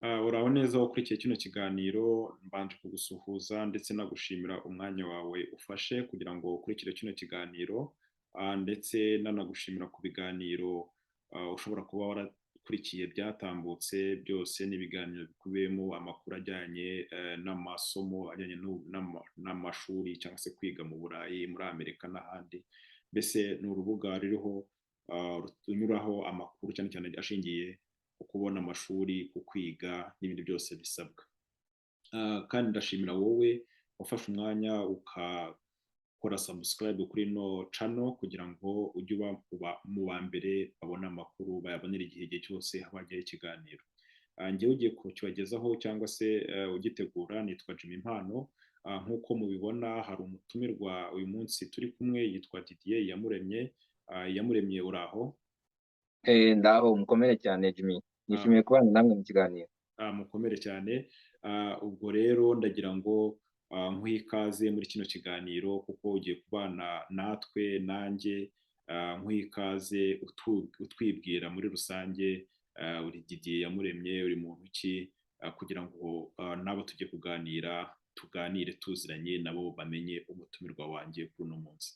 Uraho neza ukurikiye kino kiganiro, mbanje kugusuhuza ndetse nagushimira umwanya wawe ufashe kugira ngo ukurikire kino kiganiro, ndetse nanagushimira ku biganiro ushobora kuba warakurikiye byatambutse byose. Ni ibiganiro bikubiyemo amakuru ajyanye n'amasomo ajyanye n'amashuri cyangwa se kwiga mu Burayi, muri Amerika n'ahandi. Mbese ni urubuga ruriho runyuraho amakuru cyane cyane ashingiye ku kubona amashuri, ku kwiga n'ibindi byose bisabwa. Kandi ndashimira wowe wafashe umwanya ukakora subscribe kuri ino channel kugira ngo ujye uba mu ba mbere babona amakuru, bayabonera igihe cyose haba hagiyeho ikiganiro. Njyewe ugiye kukibagezaho cyangwa se ugitegura nitwa Jimmy Impano. Nk'uko mubibona, hari umutumirwa uyu munsi turi kumwe, yitwa Didier Iyamuremye. Iyamuremye, uraho? Ndaho, mukomere cyane Jimmy. Nishimiye kubana namwe mu kiganiro. Mukomere cyane. Ubwo rero ndagira ngo nkuhe ikaze muri kino kiganiro kuko ugiye kubana natwe. Nanjye nkuhe ikaze utwibwira muri rusange: uri Didier Iyamuremye, uri muntu ki, kugira ngo n'abo tugiye kuganira tuganire tuziranye nabo, bamenye umutumirwa wanjye kuri uno munsi.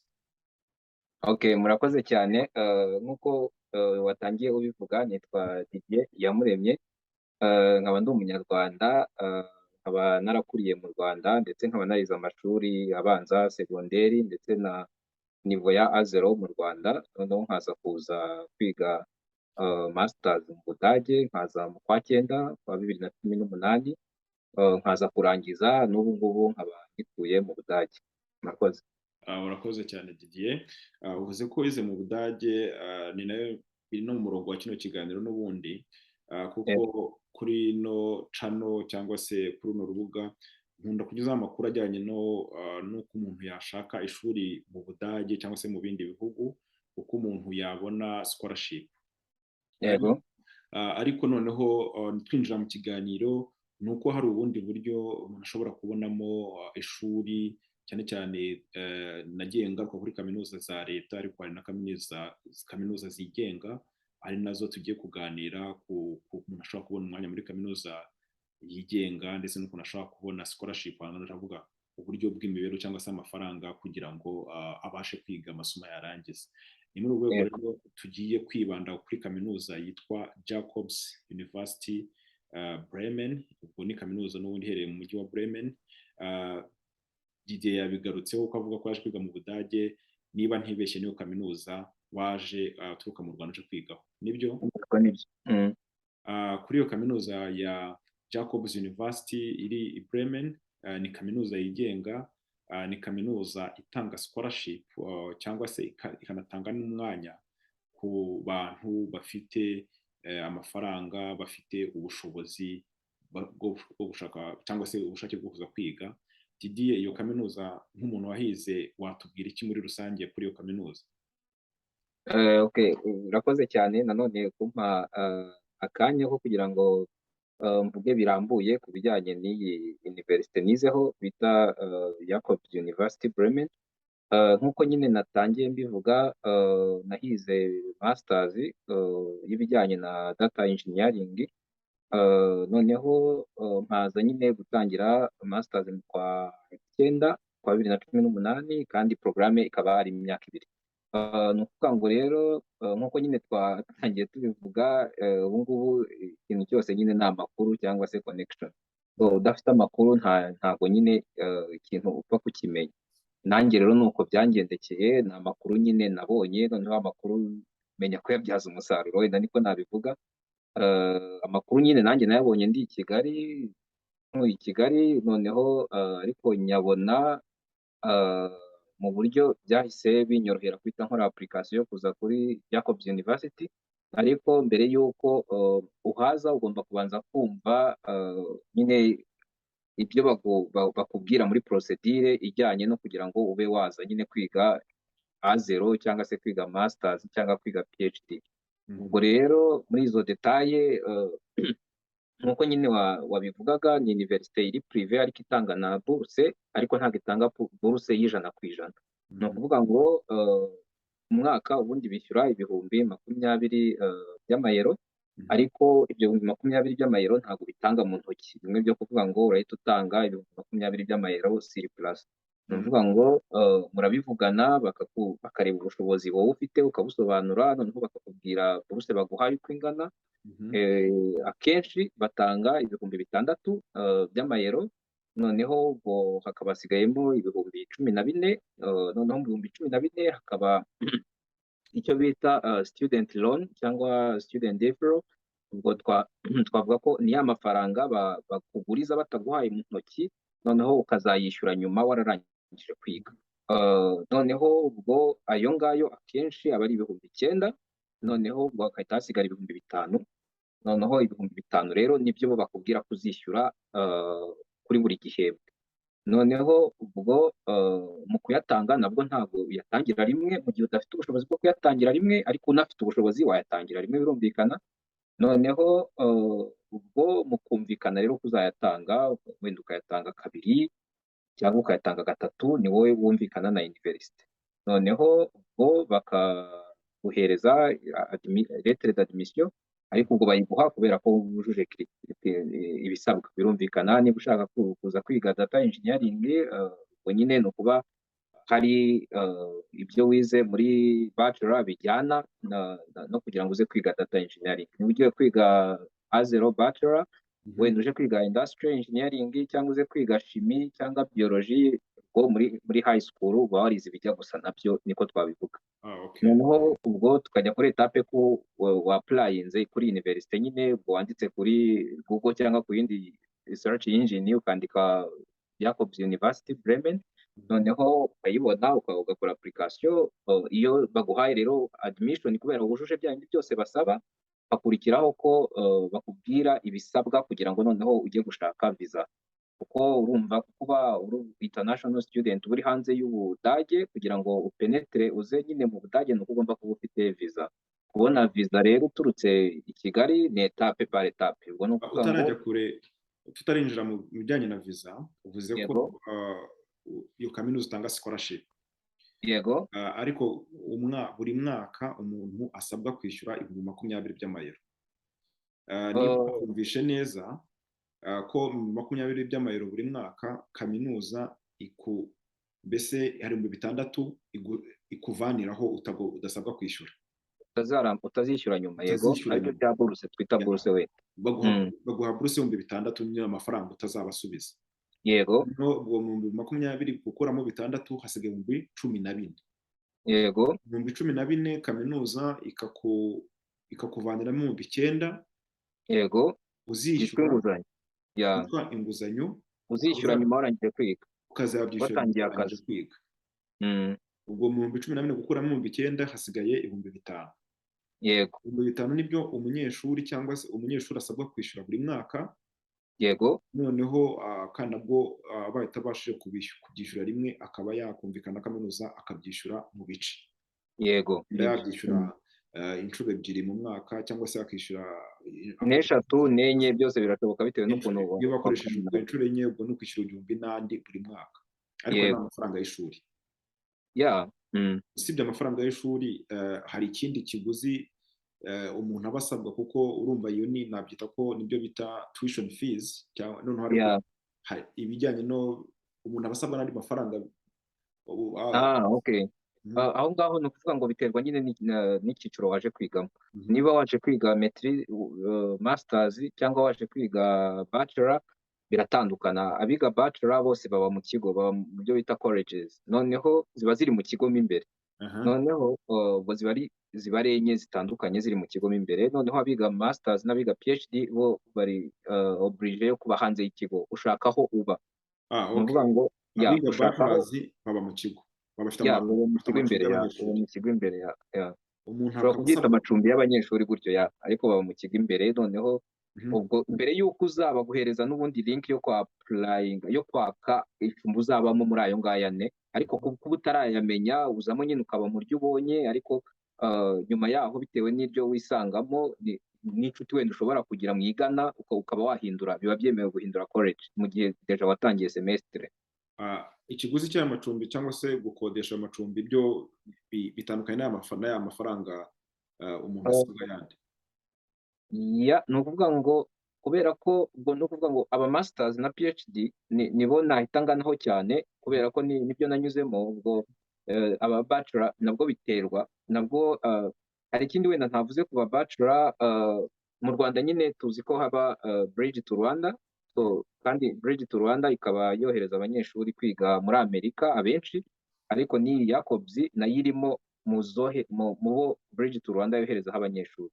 Okay, murakoze cyane. Nk'uko watangiye ubivuga, nitwa Didier Iyamuremye, nkaba ndi Umunyarwanda, nkaba narakuriye mu Rwanda, ndetse nkaba narize amashuri abanza, segonderi ndetse na niveau ya A0 mu Rwanda, noneho nkaza kuza kwiga masters mu Budage, nkaza mu kwa cyenda kwa 2018, nkaza kurangiza, n'ubu ngubu nkaba ngituye mu Budage. Murakoze. Urakoze cyane, Didier. Uvuze ko wize mu Budage, ni nayo biri no mu murongo wa kino kiganiro n'ubundi, kuko kuri ino channel cyangwa se kuri runo rubuga nkunda kunyuzaho amakuru ajyanye no n'uko umuntu yashaka ishuri mu Budage cyangwa se mu bindi bihugu, uko umuntu yabona scholarship. Ariko noneho twinjira mu kiganiro, ni uko hari ubundi buryo umuntu ashobora kubonamo ishuri. Cyane cyane nagiye ngaruka kuri kaminuza za leta, ariko hari na kaminuza zigenga, ari nazo tugiye kuganira ku umuntu ashobora kubona umwanya muri kaminuza yigenga, ndetse n'ukuntu ashobora kubona scholarship. Hano ndavuga uburyo bw'imibereho cyangwa se amafaranga kugira ngo abashe kwiga amasomo yarangiza. Ni muri urwo rwego rero tugiye kwibanda kuri kaminuza yitwa Jacobs University Bremen. Ubwo ni kaminuza n'ubundi iherereye mu mujyi wa Bremen. Didier yabigarutseho ko avuga ko yaje kwiga mu Budage. Niba ntibeshye, niyo kaminuza waje uturuka mu Rwanda uje kwigaho, nibyo? Yego, nibyo. Kuri iyo kaminuza ya Jacobs University iri i Bremen, ni kaminuza yigenga, ni kaminuza itanga scholarship cyangwa se ikanatanga n'umwanya ku bantu bafite amafaranga, bafite ubushobozi bwo gushaka cyangwa se ubushake bwo kuza kwiga. Didier, iyo kaminuza, nk'umuntu wahize, watubwira iki muri rusange kuri iyo kaminuza? Okay, urakoze cyane nanone kumpa akanya ko kugira ngo mvuge birambuye ku bijyanye n'iyi université nizeho bita Jacobs University Bremen. Nk'uko nyine natangiye mbivuga, nahize masters y'ibijyanye na data engineering, noneho nkaza nyine gutangira masters mu kwa cyenda kwa 2018, kandi porogaramu ikaba ari imyaka 2. Ni ukuvuga ngo rero, nk'uko nyine twatangiye tubivuga, ubu ngubu ikintu cyose nyine ni amakuru cyangwa se connection. So, udafite amakuru ntabwo nyine ikintu upfa kukimenya. Nanjye rero ni uko byangendekeye, ni amakuru nyine nabonye, noneho amakuru menya kuyabyaza umusaruro, wenda niko nabivuga. Amakuru nyine nanjye nayabonye ndi i Kigali, ntuye i Kigali, noneho ariko nyabona mu buryo byahise binyorohera guhita nkora application yo kuza kuri Jacobs University. Ariko mbere y'uko uhaza, ugomba kubanza kumva nyine ibyo bakubwira muri procédure ijyanye no kugira ngo ube waza nyine kwiga A0 cyangwa se kwiga masters cyangwa kwiga PhD. Ubwo rero muri izo détails, nk'uko nyine wabivugaga, ni université iri privée ariko itanga na bourse, ariko ntabwo itanga bourse y'100%. Ni ukuvuga ngo umwaka ubundi bishyura 20,000 by'amayero. Ariko ibyo 20,000 by'amayero ntabwo bitanga mu ntoki, bimwe byo kuvuga ngo urahita utanga 20,000 by'amayero sur place. Ni ukuvuga ngo murabivugana, bakareba ubushobozi wowe ufite, ukabusobanura, noneho bakakubwira buruse baguhaye uko ingana. Akenshi batanga 6000 by'amayero, noneho ubwo hakaba hasigayemo 14,000. Noneho mu 14,000 hakaba icyo bita student loan cyangwa student deferral. Ubwo twavuga ko ni ya mafaranga bakuguriza bataguhaye mu ntoki, noneho ukazayishyura nyuma wararangije kwiga. Noneho ubwo ayo ngayo akenshi aba ari 9000, noneho ubwo hagahita hasigara 5000. Noneho 5000 rero nibyo bo bakubwira kuzishyura kuri buri gihembwe. Noneho ubwo mu kuyatanga nabwo ntabwo uyatangira rimwe mu gihe udafite ubushobozi bwo kuyatangira rimwe, ariko unafite ubushobozi wayatangira rimwe, birumvikana. Noneho ubwo mukumvikana rero ko uzayatanga, wenda ukayatanga kabiri cyangwa ukayatanga gatatu, ni wowe wumvikana na université. Noneho ubwo bakaguhereza lettre d'admission, ariko ubwo bayiguha kubera ko wujuje ibisabwa, birumvikana. Niba ushaka kuza kwiga data engineering, ubwo nyine ni ukuba hari ibyo wize muri bachelor bijyana no kugira ngo uze kwiga data engineering. Niba ugiye kwiga A0 bachelor, wenda uje kwiga industrial engineering cyangwa uze kwiga chimie cyangwa biologie, ubwo muri high school uba warize ibijya gusa nabyo, niko twabivuga. Noneho ubwo tukajya kuri étape ko wa applyinze kuri université nyine. Ubwo wanditse kuri Google cyangwa ku yindi search engine, ukandika Jacobs University Bremen, noneho ukayibona, ugakora application. Iyo baguhaye rero admission kubera wujuje bya bindi byose basaba, hakurikiraho ko bakubwira ibisabwa kugira ngo noneho ujye gushaka visa, kuko urumva kuba uri international student, uri hanze y'Ubudage, kugira ngo upenetre uze nyine mu Budage ni uko ugomba kuba ufite visa. Kubona visa rero uturutse i Kigali ni étape par étape. Ubwo ni ukuvuga ngo Utarajya kure, tutarinjira mu bijyanye na visa, uvuze ko iyo kaminuza itanga scholarship. Yego. Ariko buri mwaka umuntu asabwa kwishyura 20,000 by'amayero. Niba wumvishe neza ko 20 by'amayero buri mwaka kaminuza iku mbese hari 6000 ikuvaniraho udasabwa kwishyura. Utazishyura nyuma, yego. Utazishyura Aribyo nyuma. bya buruse twita buruse wenda. Baguha buruse 6000, niyo amafaranga utazabasubiza. Noneho ubwo mu 20,000 gukuramo bitandatu, hasigaye 14,000. 14,000 kaminuza ikakuvaniramo 9000 Yitwa uzishyura inguzanyo ya yitwa inguzanyo. Uzishyura nyuma warangije kwiga. Ukazabyishyura Watangiye warangije akazi. kwiga. Ubwo mu 14,000 gukuramo 9000, hasigaye 5000. 5000 nibyo umunyeshuri cyangwa se umunyeshuri asabwa kwishyura buri mwaka. Noneho kandi nabwo abaye atabashije kubyishyura rimwe, akaba yakumvikana na kaminuza akabyishyura mu bice. Wenda Nibyo. yabyishyura inshuro ebyiri mu mwaka cyangwa se akishyura N'eshatu, n'enye, byose birashoboka bitewe n'ukuntu Iyo bakoresheje wakorana. ubwo inshuro enye, ubwo ni ukwishyura 1000 n'andi buri mwaka, ariko ni amafaranga y'ishuri. Usibye amafaranga y'ishuri, hari ikindi kiguzi umuntu aba asabwa? Kuko urumva iyo ni nabyita ko nibyo bita tuition fees, cyangwa noneho ariko hari ibijyanye no umuntu aba asabwa n'andi mafaranga Ah, okay. Mhm. Aho ngaho ni ukuvuga ngo biterwa nyine n'icyiciro waje kwigamo. Niba waje kwiga maîtrise, masters cyangwa waje kwiga bachelor, biratandukana. Abiga bachelor bose baba mu kigo, baba mu byo bita colleges, noneho ziba ziri mu kigo mo imbere. Noneho ubwo ziba ari enye zitandukanye ziri mu kigo mo imbere. Noneho abiga masters n'abiga PhD bo bari obligé yo kuba hanze y'ikigo, ushaka aho uba. Ni ukuvuga ngo ya Abiga ushaka aho bachelors baba mu kigo, baba bafite ya baba mu bafite kigo amacumbi imbere, ya baba y'abanyeshuri. mu kigo imbere, ya. Umuntu Ushobora akaba kubyita asabwa amacumbi y'abanyeshuri gutyo, ya, ariko baba mu kigo imbere. Noneho ubwo mbere y'uko uzaba guhereza n'ubundi link yo kwa applying, yo kwaka icumbi uzabamo muri ayo ngayo ane, ariko kuba utarayamenya, uzamo nyine ukaba mu ryo ubonye. Ariko nyuma yaho, bitewe n'ibyo wisangamo n'inshuti wenda ushobora kugira mwigana, ukaba wahindura, biba byemewe guhindura college mu gihe déjà watangiye semestre. Ikiguzi cy'aya macumbi cyangwa se gukodesha amacumbi byo bitandukanye n'aya mafaranga umuntu asabwa yandi? Ya, ni ukuvuga ngo kubera ko ubwo ni ukuvuga ngo aba masters na PhD nibo nahita nganaho cyane, kubera ko nibyo nanyuzemo. Ubwo aba bachelor nabwo biterwa nabwo. Hari ikindi wenda ntavuze ku ba bachelor. Mu Rwanda nyine tuzi ko haba Bridge to Rwanda. So, kandi Bridge to Rwanda ikaba yohereza abanyeshuri kwiga muri Amerika abenshi, ariko n'iyi Jacobs nayo irimo mu bo Bridge to Rwanda yoherezaho abanyeshuri.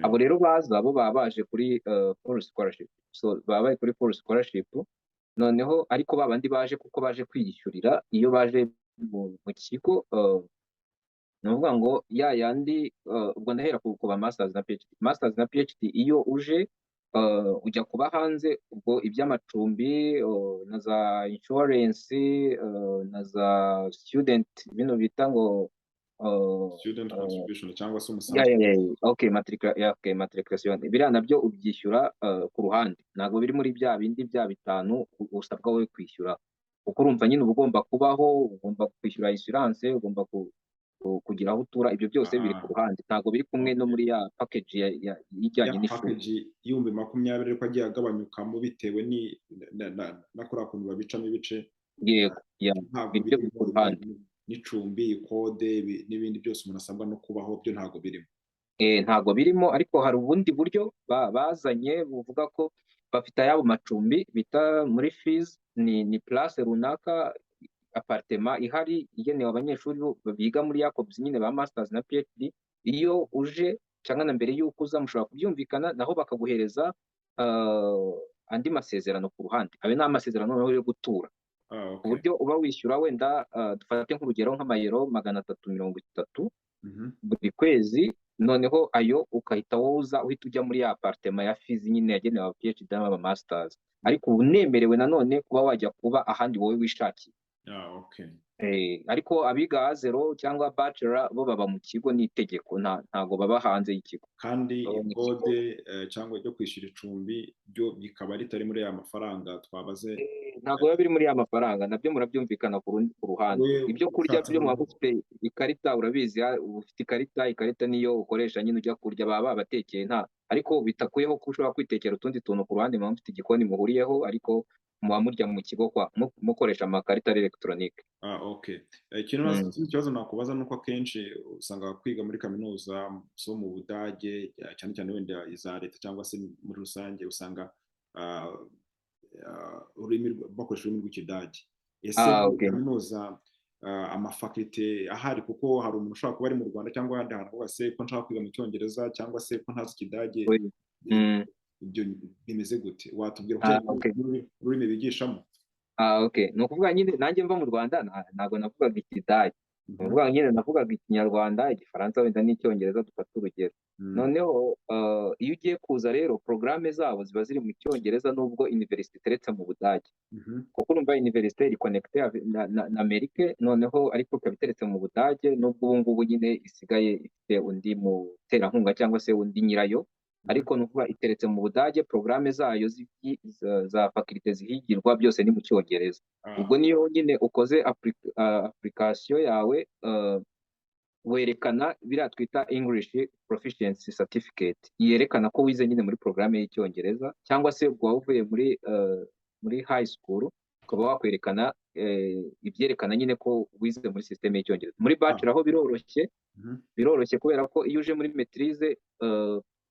Abo rero baza bo baba baje kuri full scholarship. So baba bari kuri full scholarship. Noneho ariko ba bandi baje kuko baje kwiyishyurira, iyo baje mu kigo, ni ukuvuga ngo ya yandi, ubwo ndahera ku ba masters na PhD. Masters na PhD, iyo uje ujya kuba hanze, ubwo iby'amacumbi na za insurance na za student, bino bita ngo Student contribution cyangwa se ya umusanzu. Ya, okay, matricula, ya, okay, matriculation, biriya nabyo ubyishyura ku ruhande, ntabwo biri muri bya bindi bya bitanu usabwa wowe kwishyura, kuko urumva nyine uba ugomba kubaho, ugomba kwishyura insurance, ugomba kugira aho utura. Ibyo byose biri ku ruhande, ntabwo biri kumwe no muri ya package Ya ijyanye n'ishuri. Package y'20,000 ariko agiye agabanyukamo bitewe ni na kuriya kuntu babicamo ibice. Yego, ya. Ntabwo Ibyo biri birimo ku ruhande. ibijyanye n'icumbi, ikode, n'ibindi byose umuntu asabwa no kubaho, byo ntabwo birimo. Ntabwo birimo, ariko hari ubundi buryo bazanye buvuga ko bafite ayabo macumbi bita muri fees, ni place runaka, appartement ihari igenewe abanyeshuri biga muri Jacobs nyine ba masters na PhD. Iyo uje cyangwa na mbere y'uko uza, mushobora kubyumvikana naho bakaguhereza andi masezerano ku ruhande. Ayo ni amasezerano noneho yo gutura, ku buryo uba wishyura wenda, dufate nk'urugero, nk'amayero 330 buri kwezi. Noneho ayo ukahita woza uhita ujya muri ya appartement ya fees nyine yagenewe aba PhD n'aba masters, ariko uba unemerewe nanone kuba wajya kuba ahandi wowe wishakiye. Ariko abiga A0 cyangwa bachelor bo baba mu kigo, n'itegeko, ntago baba hanze y'ikigo. Kandi Baba mu kigo. Ikode cyangwa ryo kwishyura icumbi byo bikaba ritari muri ya mafaranga twabaze? Ntabwo biba biri muri ya mafaranga, nabyo murabyumvikana ku ruhande. We Ibyo kurya ushatse byo muba no mufite ikarita, urabizi, uba ufite ikarita. Ikarita niyo ukoresha nyine ujya kurya, baba babatekeye, nta ariko bitakuyeho ko ushobora kwitekera utundi tuntu ku ruhande. Muba mufite igikoni muhuriyeho, ariko muba murya mu kigo kwa mukoresha amakarita ari elegitoronike. Ah, okay. Ikindi kibazo nakubaza ni uko akenshi usanga kwiga muri kaminuza zo mu Budage, cyane cyane wenda iza leta cyangwa se muri rusange, usanga ururimi bakoresha ururimi rw'Ikidage. Ese muri kaminuza amafakite ahari, kuko hari umuntu ushobora kuba ari mu Rwanda cyangwa ahandi hantu avuga se ko nshaka kwiga mu Cyongereza cyangwa se ko ntazi Ikidage, ibyo bimeze gute? Watubwira ku ururimi bigishamo? Ah, okay. Ni ukuvuga nyine nanjye mva mu Rwanda ntabwo navugaga Ikidage. Ni ukuvuga nyine navugaga Ikinyarwanda, Igifaransa wenda n'Icyongereza, dufate urugero. Noneho iyo ugiye kuza rero, porogaramu zabo ziba ziri mu Cyongereza nubwo université iteretse mu Budage. Kuko urumva université iri connecté na Amerike, noneho ariko ikaba iteretse mu Budage, nubwo ubu ngubu nyine isigaye ifite undi muterankunga cyangwa se undi nyirayo, ariko ni ukuvuga iteretse mu Budage, porogaramu zayo za faculté zihigirwa byose ni mu Cyongereza. Ubwo niyo nyine ukoze application yawe, werekana biriya twita English Proficiency Certificate, yerekana ko wize nyine muri porogaramu y'Icyongereza, cyangwa se ubwo waba uvuye muri high school, ukaba wakwerekana ibyerekana nyine ko wize muri système y'Icyongereza. Muri bachelor aho biroroshye, biroroshye kubera ko iyo uje muri maîtrise,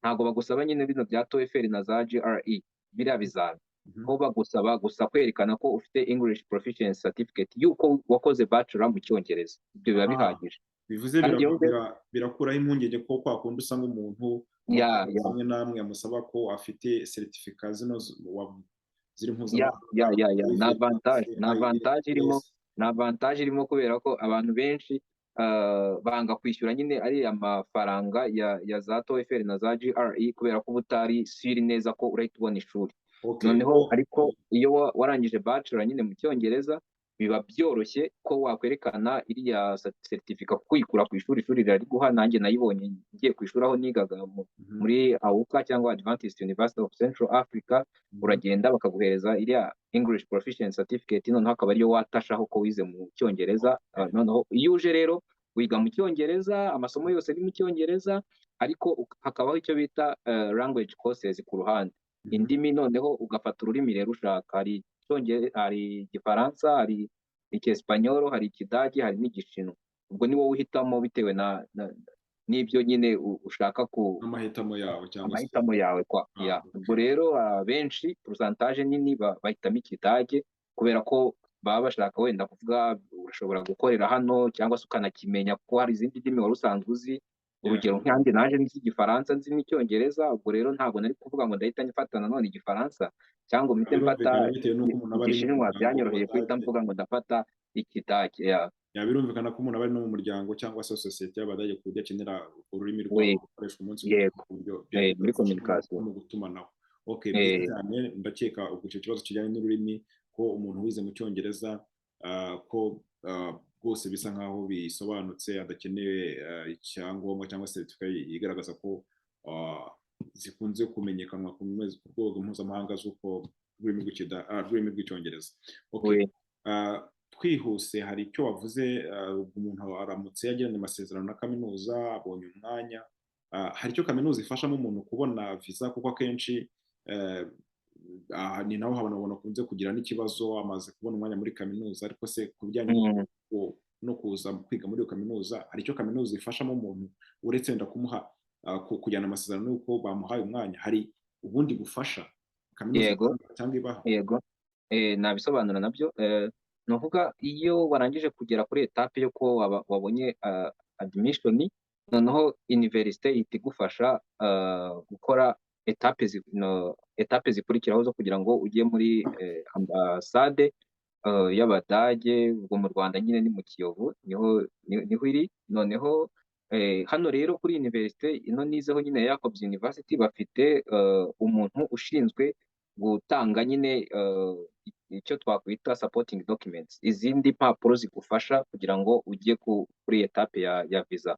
ntabwo bagusaba nyine bino bya TOEFL na za GRE, biriya bizami. Ho bagusaba gusa kwerekana ko ufite English Proficiency Certificate y'uko wakoze bachelor mu Cyongereza. Ibyo biba bihagije. Bivuze Kandi iyo birakuraho impungenge ko kwa kundi usanga umuntu amwe n'amwe amusaba ko afite certificat zino ziri mpuzamahanga. Ya, ni TOEFL, avantage, ni avantage irimo. IELTS. Ni avantage irimo kubera ko abantu benshi banga kwishyura nyine ariya mafaranga ya za TOEFL na za GRE, kubera ko uba utari sûr neza ko urahita ubona ishuri. Noneho ariko iyo warangije bachelor nyine mu Cyongereza, biba byoroshye ko wakwerekana iriya certificate, kuko uyikura ku ishuri, ishuri rirariguha. Nanjye nayibonye ngiye ku ishuri aho nigaga muri AUCA cyangwa Adventist University of Central Africa. Uragenda bakaguhereza iriya English Proficiency Certificate, noneho akaba ariyo watashaho ko wize mu Cyongereza. Noneho iyo uje rero wiga mu Cyongereza, amasomo yose ni mu Cyongereza. Ariko hakabaho icyo bita language courses ku ruhande, indimi. Noneho ugafata ururimi rero ushaka: hari Icyongereza, hari Igifaransa, hari Icyesipanyolo, hari Ikidage, hari n'Igishinwa. Ubwo ni wowe uhitamo bitewe n'ibyo nyine ushaka ku N'amahitamo yawe cyangwa se Amahitamo yawe kwa. Ya, ubwo rero abenshi, pourcentage nini, bahitamo Ikidage kubera ko baba bashaka wenda kuvuga urashobora gukorera hano cyangwa se ukanakimenya kuko hari izindi ndimi wari usanzwe uzi. Urugero, nkanjye naje nzi Igifaransa, nzi n'Icyongereza. Ubwo rero ntabwo nari kuvuga ngo ndahita mfata nanone Igifaransa cyangwa mpite mfata Birumvikana, bitewe n'uko umuntu aba ari mu Igishinwa. muryango Byanyoroheye guhita w'Abadage. mvuga ngo ndafata Ikidage, ya. Ya, birumvikana ko umuntu aba ari no mu muryango cyangwa se sosiyete y'Abadage, ku buryo akenera ururimi rwabo rukoreshwa umunsi ku buryo muri bifasha communication. mu gutumanaho. Okay, byiza cyane. Ndakeka ubwo icyo kibazo kijyanye n'ururimi, ko umuntu wize mu Cyongereza, ko rwose bisa nkaho bisobanutse, adakeneye icyangombwa cyangwa certificate igaragaza ko zikunze kumenyekanwa ku rwego mpuzamahanga z'uko ururimi rw'Icyongereza. Okay. Twihuse, hari icyo wavuze, umuntu aramutse yagiranye amasezerano na kaminuza, abonye umwanya, hari icyo kaminuza ifashamo umuntu kubona visa? Kuko akenshi aha ni naho abantu bakunze kugira n'ikibazo: amaze kubona umwanya muri kaminuza, ariko se ku bijyanye no kuza kwiga muri iyo kaminuza, hari icyo kaminuza ifashamo umuntu uretse wenda kumuha kujyana amasezerano y'uko bamuhaye umwanya? Hari ubundi bufasha kaminuza Yego. itanga cyangwa ibaha? Yego, nabisobanura nabyo. Ni ukuvuga iyo warangije kugera kuri étape yo ko wabonye admission, noneho université ihita igufasha gukora étape no, étape zikurikiraho zo kugira ngo ujye muri ambasade y'Abadage. Ubwo mu Rwanda nyine ni mu Kiyovu, niho iri. Noneho hano rero kuri université ino nizeho nyine ya Jacobs University, bafite umuntu ushinzwe gutanga nyine icyo twakwita supporting documents, izindi mpapuro zigufasha kugira ngo ujye kuri étape ya visa.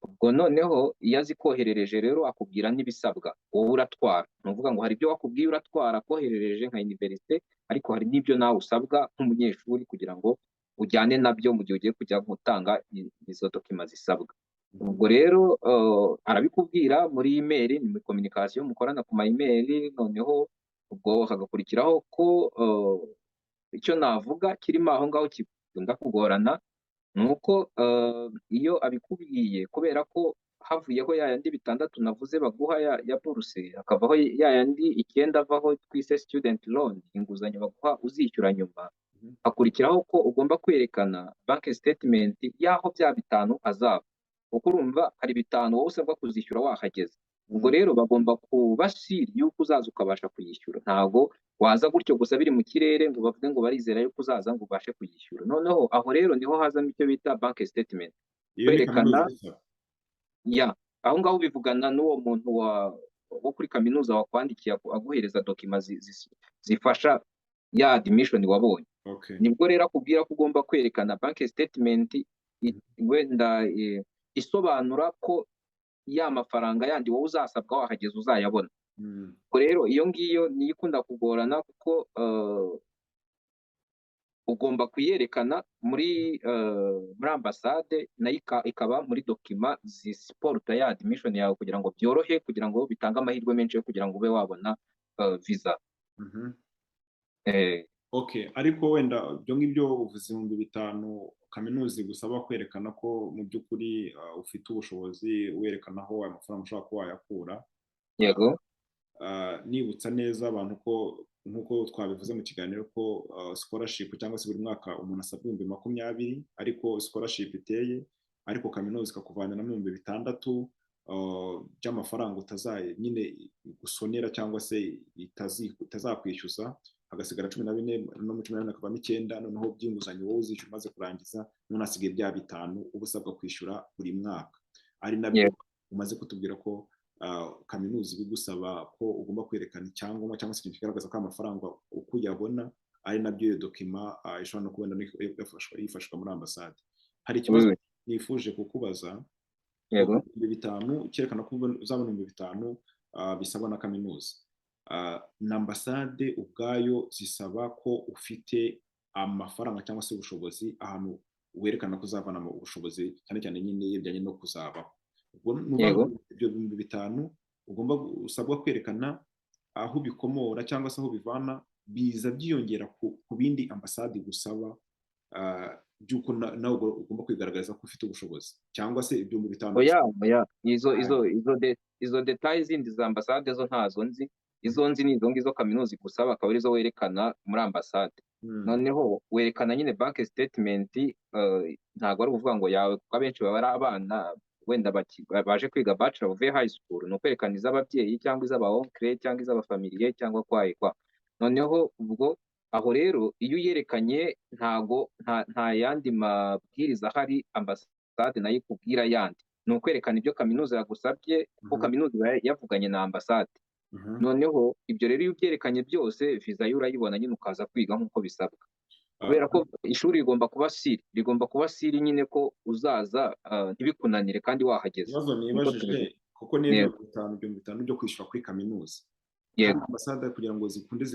Ubwo noneho iyo azikoherereje rero, akubwira n'ibisabwa wowe uratwara. Ni ukuvuga ngo hari ibyo wakubwiye uratwara akoherereje nka université, ariko hari n'ibyo nawe usabwa nk'umunyeshuri kugira ngo ujyane nabyo mu gihe ugiye kujya gutanga izo documents zisabwa. Ubwo rero arabikubwira muri email, ni muri communication mukorana ku ma email. Noneho ubwo hagakurikiraho ko icyo navuga kirimo aho ngaho kikunda kugorana ni uko iyo abikubwiye, kubera ko havuyeho ya yandi 6 navuze baguha ya buruse, hakavaho ya yandi 9 avaho twise student loan, inguzanyo baguha uzishyura nyuma, hakurikiraho ko ugomba kwerekana bank statement y'aho bya 5 azava, kuko urumva hari 5 wowe usabwa kuzishyura wahageze. Ubwo rero bagomba kuba sure yuko uzaza ukabasha kuyishyura. Ntabwo waza gutyo gusa biri mu kirere ngo bavuge ngo barizera yuko uzaza ngo ubashe kuyishyura. Noneho aho rero niho hazamo icyo bita bank statement. Iyo ni Kwerekana kaminuza isaba? Ya, aho ngaho ubivugana n'uwo muntu wo kuri kaminuza wakwandikiye, aguhereza documents zifasha ya admission wabonye. Nibwo rero akubwira ko ugomba kwerekana bank statement wenda isobanura ko ya mafaranga yandi wowe uzasabwa wahageze uzayabona. Ubwo rero iyo ngiyo niyo ikunda kugorana, kuko ugomba kuyerekana muri ambasade, nayo ikaba muri documents zisupporta ya admission yawe, kugira ngo byorohe, kugira ngo bitange amahirwe menshi yo kugira ngo ube wabona visa. Okay, ariko wenda ibyo ngibyo uvuze, 5,000 kaminuza igusaba kwerekana ko mu by'ukuri ufite ubushobozi, werekana aho ayo mafaranga ushobora kuba wayakura. Yego. Nibutsa neza abantu ko nk'uko twabivuze mu kiganiro ko scholarship cyangwa se buri mwaka umuntu asabwa 20,000, ariko scholarship iteye, ariko kaminuza ikakuvaniramo 6,000 by'amafaranga utazaye nyine gusonera cyangwa se itazakwishyuza, hagasigara 14, no mu 14 hakavamo 9 noneho by'inguzanyo wowe uzishyura umaze kurangiza. None hasigaye bya 5 uba usabwa kwishyura buri mwaka, ari nabyo umaze kutubwira ko kaminuza ibigusaba ko ugomba kwerekana icyangombwa cyangwa se ikintu kigaragaza ko amafaranga uko uyabona, ari nabyo iyo document ishobora no kubona yifashishwa muri ambasade. Hari ikibazo nifuje kukubaza. Yego. 5,000 cyerekana ko uzabona 5,000 bisabwa na kaminuza, na ambasade ubwayo zisaba ko ufite amafaranga cyangwa se ubushobozi, ahantu werekana ko uzavana ubushobozi, cyane cyane nyine iyo bijyanye no kuzabaho. Ubwo ni ukuvuga Yego. ngo ibyo 5000 ugomba usabwa kwerekana aho ubikomora cyangwa se aho ubivana, biza byiyongera ku bindi ambasade igusaba, by'uko nawe ugomba kwigaragaza ko ufite ubushobozi, cyangwa se 5000. Oya, oya, izo détails zindi za ambasade zo ntazo nzi. Izo nzi ni izo ngizo kaminuza igusaba, akaba arizo werekana muri ambasade. Noneho werekana nyine bank statement, ntabwo ari ukuvuga ngo yawe, kuko abenshi baba ari abana wenda baje kwiga bachelor bavuye high school. Ni ukwerekana iz'ababyeyi cyangwa iz'aba oncle cyangwa iz'abafamiliye cyangwa kwa. Noneho ubwo aho rero iyo uyerekanye, ntago nta yandi mabwiriza ahari ambasade nayo ikubwira yandi, ni ukwerekana ibyo kaminuza yagusabye, kuko kaminuza iba yavuganye na ambasade. Noneho ibyo rero iyo ubyerekanye byose, viza yo urayibona nyine, ukaza kwiga nk'uko bisabwa, kubera ko ishuri rigomba kuba sûr, rigomba kuba sûr nyine ko uzaza, ntibikunanire kandi wahageze. Ikibazo Niko nibajije, tubivuga. kuko niyo 50, 5000 byo kwishyura kuri kaminuza, kandi ambasade kugira ngo zikunde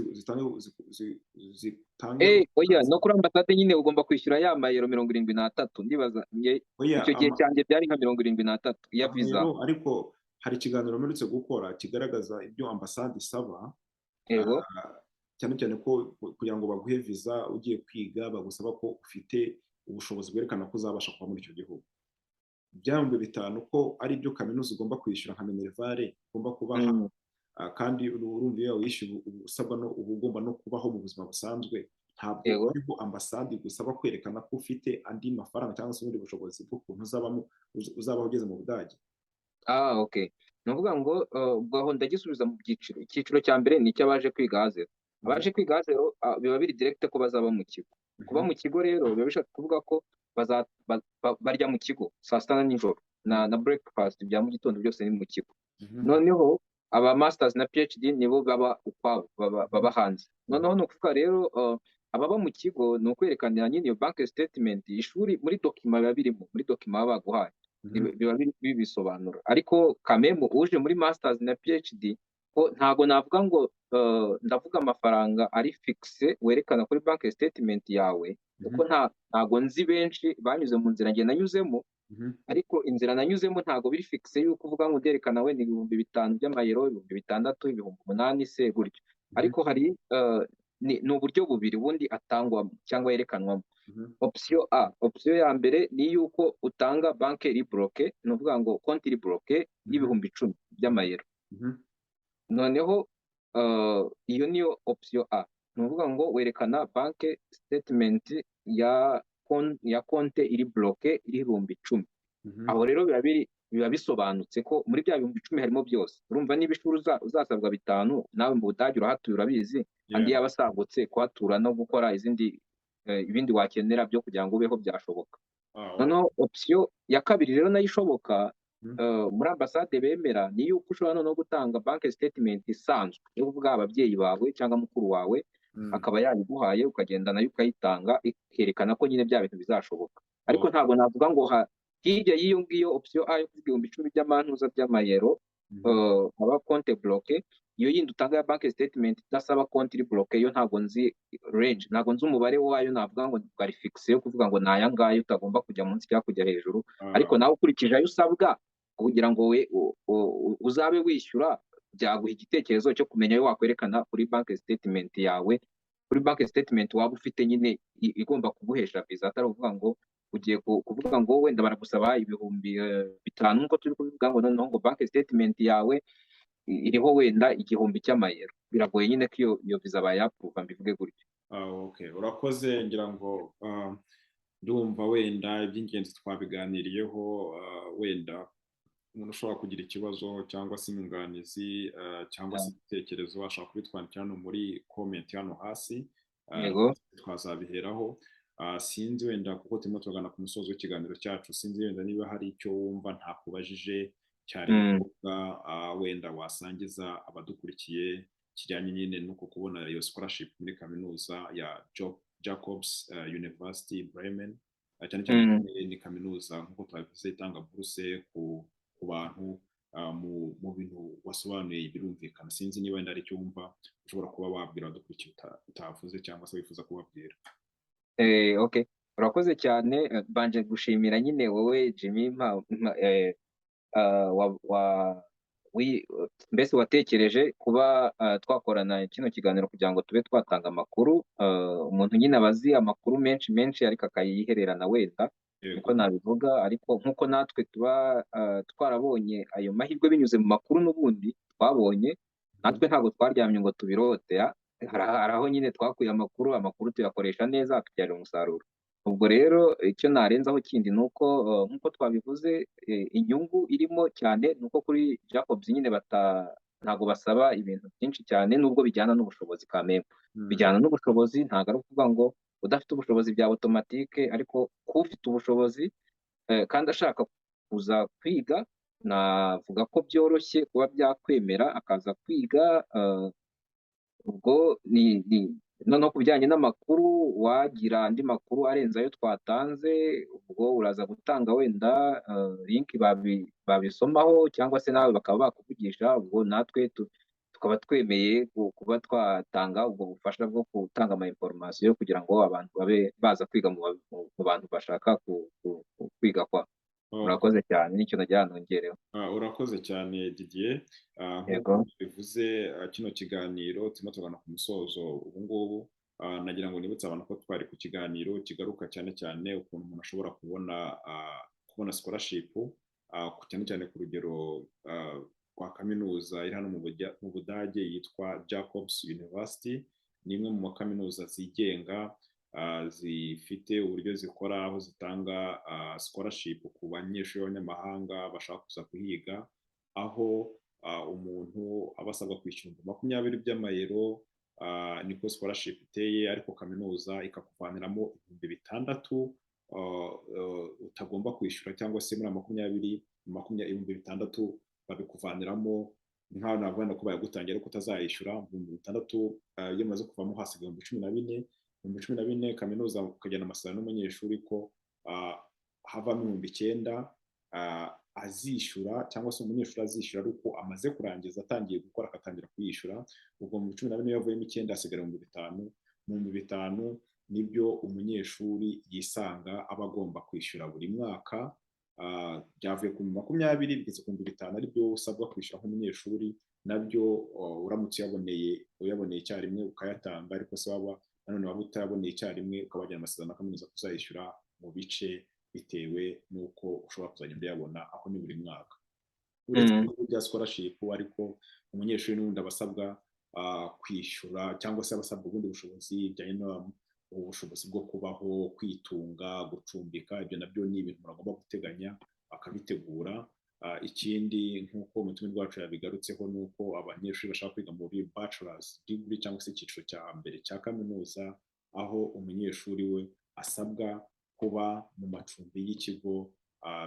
zitange Oya, no kuri ambasade nyine ugomba kwishyura ya mayero 73, ndibaza Oya, icyo gihe cyanjye byari nka 73 ya viza. Amayero, ariko hari ikiganiro mperutse gukora kigaragaza ibyo ambasade isaba, cyane cyane ko kugira ngo baguhe viza ugiye kwiga, bagusaba ko ufite ubushobozi bwerekana ko uzabasha kuba muri icyo gihugu. 5000 ko ari byo kaminuza ugomba kwishyura nka minerval ugomba kubaha, kandi urumva iyo wishyuye uba usabwa no uba ugomba no kubaho mu buzima busanzwe. Ntabwo ariho ambasade igusaba kwerekana ko ufite andi mafaranga cyangwa se ubundi bushobozi bw'ukuntu uzabaho ugeze mu Budage. Ah, okay. Ni ukuvuga ngo ubwo aho ndagisubiza mu byiciro. Icyiciro cya mbere ni icy'abaje kwiga A zéro. Abaje kwiga A zéro, biba biri direct ko bazaba mu kigo. Kuba mu kigo rero biba bishatse kuvuga ko barya mu kigo saa sita na nijoro na breakfast bya mu gitondo byose ni mu kigo. Noneho aba masters na PhD nibo baba ukwabo, baba hanze. Noneho ni ukuvuga rero, ababa mu kigo ni ukwerekanira nyine iyo bank statement. Ishuri muri document biba birimo, muri document baba baguhaye biba bibisobanura. Ariko kamemu uje muri masters na PhD ko ntago navuga ngo, ndavuga amafaranga ari fixe werekana kuri bank statement yawe, kuko ntago nzi benshi banyuze mu nzira njye nanyuzemo. Ariko inzira nanyuzemo ntago biri fixe yuko uvuga ngo nderekana wenda 5000 by'amayero, 6000, 8000 se gutyo. Ariko hari, ni uburyo bubiri ubundi atangwamo cyangwa yerekanwamo. Option A, option ya mbere ni yuko utanga banke iri bloquée, ni ukuvuga ngo konti iri bloquée y'10,000 by'amayero. Noneho iyo niyo option A, ni ukuvuga ngo werekana bank statement ya konte iri bloquée iriho 10,000. Aho rero biba bisobanutse ko muri bya 10,000 harimo byose. Urumva niba ishuri uzasabwa bitanu, nawe mu Budage urahatuye urabizi, andi yaba asagutse kuhatura no gukora izindi, ibindi wakenera byo kugira ngo ubeho byashoboka. Noneho option ya kabiri rero nayo ishoboka, muri ambasade bemera, ni yuko ushobora noneho gutanga bank statement isanzwe, yo kuvuga ababyeyi bawe cyangwa mukuru wawe akaba yayiguhaye, ukagenda nayo ukayitanga, ikerekana ko nyine bya bintu bizashoboka. Ariko ntabwo navuga ngo hirya y'iyo ngiyo option A yo kuvuga 10,000 by'amantuza by'amayero, aba compte bloqué, iyo yindi utanga ya bank statement idasaba konti iri bloqué, yo ntabwo nzi range, ntabwo nzi umubare wayo navuga ngo bwari fixe yo kuvuga ngo ni aya ngaya utagomba kujya munsi cyangwa kujya hejuru. Ariko nawe ukurikije ayo usabwa kugira ngo we uzabe wishyura, byaguha igitekerezo cyo kumenya ayo wakwerekana kuri bank statement yawe, kuri bank statement waba ufite nyine igomba kuguhesha visa. Atari ukuvuga ngo ugiye kuvuga ngo wenda baragusaba 5000 nk'uko turi kubivuga, ngo noneho ngo bank statement yawe iriho wenda 1000 cy'amayero. Biragoye nyine ko iyo visa bayapuruva, mbivuge gutyo. Ah, okay. Urakoze. Ngira ngo ndumva wenda iby'ingenzi twabiganiriyeho. Wenda umuntu ushobora kugira ikibazo cyangwa se inyunganizi, cyangwa se igitekerezo, ashobora kubitwandikira hano muri comment hano hasi. Twazabiheraho. Sinzi wenda, kuko turimo turagana ku musozo w'ikiganiro cyacu, sinzi wenda niba hari icyo wumva ntakubajije cyari ngombwa, wenda wasangiza abadukurikiye, kijyanye nyine n'uko kubona iyo scholarship muri kaminuza ya Jacobs University Bremen, cyane cyane ni kaminuza nk'uko twabivuze itanga buruse ku bantu. Mu bintu wasobanuye birumvikana. Sinzi niba wenda hari icyo wumva ushobora kuba wabwira abadukurikiye utavuze cyangwa se wifuza kubabwira. Okay. Urakoze cyane. Mbanje gushimira nyine wowe Jimmy, mbese watekereje kuba twakorana kino kiganiro kugira ngo tube twatanga amakuru. Umuntu nyine aba azi amakuru menshi menshi ariko akayihererana wenda, niko nabivuga. Ariko nk'uko natwe tuba twarabonye ayo mahirwe binyuze mu makuru n'ubundi twabonye, natwe ntabwo twaryamye ngo tubirote, hari aho nyine twakuye amakuru tuyakoresha neza atubyarira umusaruro. Ubwo rero icyo narenzaho kindi ni uko nk'uko twabivuze, inyungu irimo cyane ni uko kuri Jacobs nyine ntabwo basaba ibintu byinshi cyane, nubwo bijyana n'ubushobozi kameme. Bijyana n'ubushobozi, ntabwo ari ukuvuga ngo udafite ubushobozi bya automatique, ariko k'ufite ubushobozi kandi ashaka kuza kwiga, navuga ko byoroshye kuba byakwemera akaza kwiga. Ubwo ni noneho ku bijyanye n'amakuru, wagira andi makuru arenze ayo twatanze, ubwo uraza gutanga wenda link babisomaho, cyangwa se nawe bakaba bakuvugisha, ubwo natwe tukaba twemeye kuba twatanga ubwo bufasha bwo gutanga ama information kugira ngo abantu babe baza kwiga mu bantu bashaka kwiga kwa. Urakoze cyane, nicyo nagira nongereho. Urakoze cyane Didier. Nk'uko bivuze, kino kiganiro turimo tugana ku musozo ubu ngubu. Nagira ngo nibutse abantu ko twari ku kiganiro kigaruka cyane cyane ukuntu umuntu ashobora kubona scholarship, cyane cyane ku rugero rwa kaminuza iri hano mu Budage yitwa Jacobs University. Ni imwe mu makaminuza zigenga zifite uburyo zikora, aho zitanga scholarship ku banyeshuri b'abanyamahanga bashaka kuza kuhiga, aho umuntu aba asabwa kwishyura 20,000 by'amayero, niko scholarship iteye, ariko kaminuza ikakuvaniramo 6,000 utagomba kwishyura, cyangwa se muri 20, 6,000 babikuvaniramo nkaho navuga ko bayagutangira ariko utazayishyura. 6,000 iyo umaze kuvamo hasigaye 14,000. 14,000 kaminuza ukagena amasezerano n'umunyeshuri ko havamo 9,000 azishyura, cyangwa se umunyeshuri azishyura ari uko amaze kurangiza atangiye gukora akatangira kuyishyura. Ubwo mu 14 iyo havuyemo 9 hasigara 5,000. Mu 5,000 nibyo umunyeshuri yisanga aba agomba kwishyura buri mwaka. Byavuye ku 20 bigeze ku 5,000 aribyo usabwa kwishyura nk'umunyeshuri, nabyo uramutse uyaboneye icyarimwe ukayatanga, ariko se waba nanone waba utayaboneye icyarimwe ukaba wagirana amasezerano na kaminuza kuzayishyura mu bice bitewe n'uko ushobora kuzagenda uyabona, aho ni buri mwaka. Uretse bya scholarship, ariko umunyeshuri n'ubundi aba asabwa kwishyura, cyangwa se aba asabwa ubundi bushobozi bijyanye ubushobozi bwo kubaho, kwitunga, gucumbika. Ibyo nabyo ni ibintu umuntu agomba guteganya akabitegura. Ikindi nk'uko umutumirwa wacu yabigarutseho, ni uko abanyeshuri bashaka kwiga muri bachelor's degree cyangwa se icyiciro cya mbere cya kaminuza, aho umunyeshuri we asabwa kuba mu macumbi y'ikigo,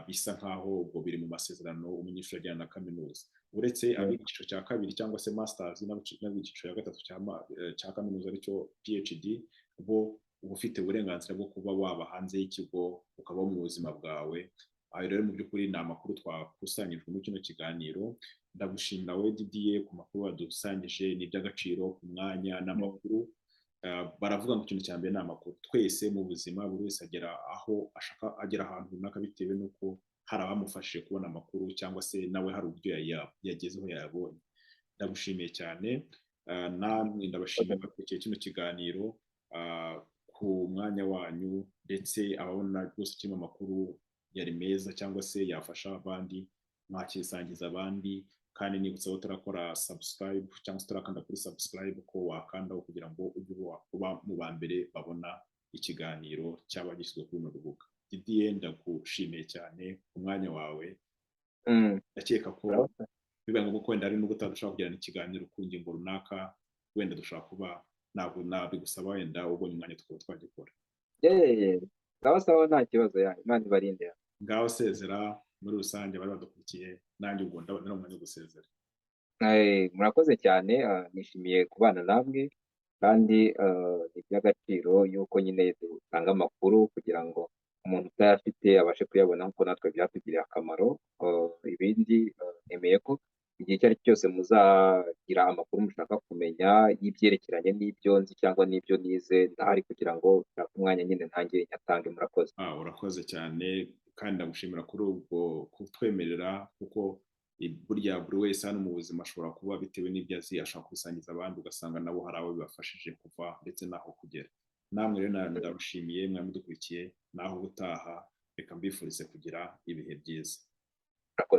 bisa nkaho ubwo biri mu masezerano umunyeshuri ajyana na kaminuza. Uretse ab'icyiciro cya kabiri cyangwa se masters n'ab'icyiciro cya gatatu cya kaminuza aricyo PhD, bo uba ufite uburenganzira bwo kuba waba hanze y'ikigo ukabaho mu buzima bwawe. Ayo rero mu by'ukuri ni amakuru twakusanyijwe muri kino kiganiro. Ndagushimira wowe Didier ku makuru wadusangije, ni iby'agaciro ku mwanya n'amakuru. Baravuga ngo ikintu cya mbere ni amakuru. Twese mu buzima buri wese agera aho ashaka, agera ahantu runaka bitewe n'uko hari abamufashije kubona amakuru, cyangwa se nawe hari uburyo yagezeho yayabonye. Ndagushimiye cyane, namwe ndabashimiye bakurikiye kino kiganiro ku mwanya wanyu, ndetse ababona rwose kirimo amakuru yari meza cyangwa se yafasha abandi, mwakisangiza abandi. Kandi nibutsa utarakora subscribe cyangwa se utarakanda kuri subscribe ko wakandaho kugira ngo ujye uba mu ba mbere babona ikiganiro cyaba gishyizwe kuri runo rubuga. Didier, ndagushimiye cyane ku mwanya wawe. Ndakeka ko bibaye ngombwa ko wenda hari n'ubwo dushobora kugirana ikiganiro ku ngingo runaka, wenda dushobora kuba ntabwo nabigusaba, wenda ubonye umwanya tukaba twagikora. Sawa sawa, nta kibazo, ya Imana ibarinde. Ngaho sezera muri rusange bari badukurikiye, nanjye ubwo ndabona umwanya wo gusezera. Murakoze cyane, nishimiye kubana namwe, kandi ni iby'agaciro yuko nyine dutanga amakuru kugira ngo umuntu utayafite abashe kuyabona, nk'uko natwe byatugiriye akamaro. Ibindi nemeye ko igihe icyo ari cyo cyose muzagira amakuru mushaka kumenya y'ibyerekeranye n'ibyo nzi cyangwa n'ibyo nize, ndahari kugira ngo nshake umwanya nyine ntange nyatange. Murakoze. Urakoze cyane. Kandi ndagushimira kuri ubwo kutwemerera, kuko burya buri wese hano mu buzima ashobora kuba, bitewe n'ibyo azi, ashobora kubisangiza abandi, ugasanga nabo hari abo bibafashije kuva ndetse n'aho kugera. Namwe rero ndabashimiye, mwari mudukurikiye. Naho ubutaha, reka mbifurize kugira ibihe byiza.